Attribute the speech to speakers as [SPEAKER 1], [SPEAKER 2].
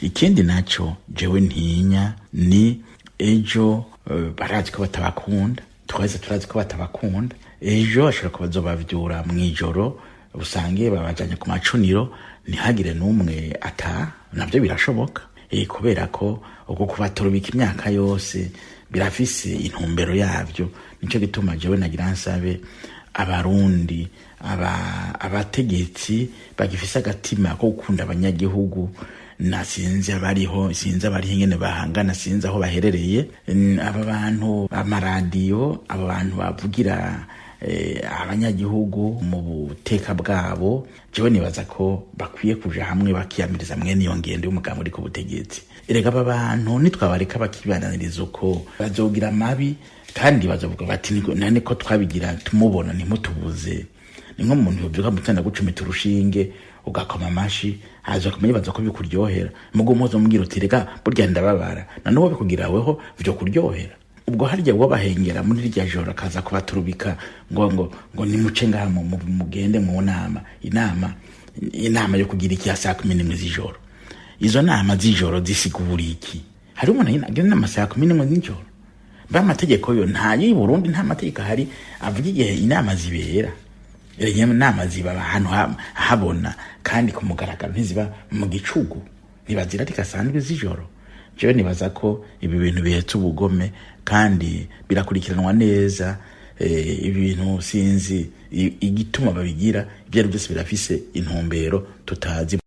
[SPEAKER 1] Ikindi naco jewe ntinya ni ejo, barazi ko batabakunda, twese turazi ko batabakunda. Ejo bashobora kuba bazobavyura mw'ijoro, usange babajanye ku macuniro, ntihagire n'umwe ataha. Navyo birashoboka, kubera ko uko kubaturubika imyaka yose birafise intumbero yavyo. Nico gituma jewe nagira nsabe Abarundi, abategetsi bagifise agatima ko gukunda abanyagihugu, na sinzi abariho, sinzi abariho ingene bahangana, sinzi aho baherereye. Aba bantu amaradiyo, aba bantu bavugira abanyagihugu mu buteka bwabo, jewe nibaza ko bakwiye kuja hamwe bakiyamiriza mwene iyo ngendo y'umugambi uri ku butegetsi. Erega aba bantu nitwabareka bakibananiriza uko, bazogira amabi, kandi bazovuga bati: "None ko twabigira tumubona, ntimutubuze." Ni nk'umuntu yobyuka mu gitondo agucumita urushinge, ugakoma amashi, haza kumenya baza ko bikuryohera. Mugo umuze umubwira uti: "Reka burya ndababara," na n'uwo bikugira weho vyo kuryohera. Ubwo harya ubwo bahengera muri rya joro akaza kubaturubika ngo nimuce ngaha, mugende mu nama. Inama yo kugira iki ya 11:00 z'ijoro? Izo nama z'ijoro zisigura iki? Hari umuntu agira inama 11:00 z'ijoro? Mba amategeko yo ntayo i Burundi, nta mategeko ahari avuga igihe inama zibera. Erega inama ziba ahantu habona kandi ku mugaragaro, ntiziba mu gicugu, ntibazira rikasanzwe z'ijoro. Jewe nibaza ko ibi bintu bihetse ubugome kandi birakurikiranwa neza. Ibi bintu sinzi igituma babigira, ibyo ari byose birafise intumbero tutazi.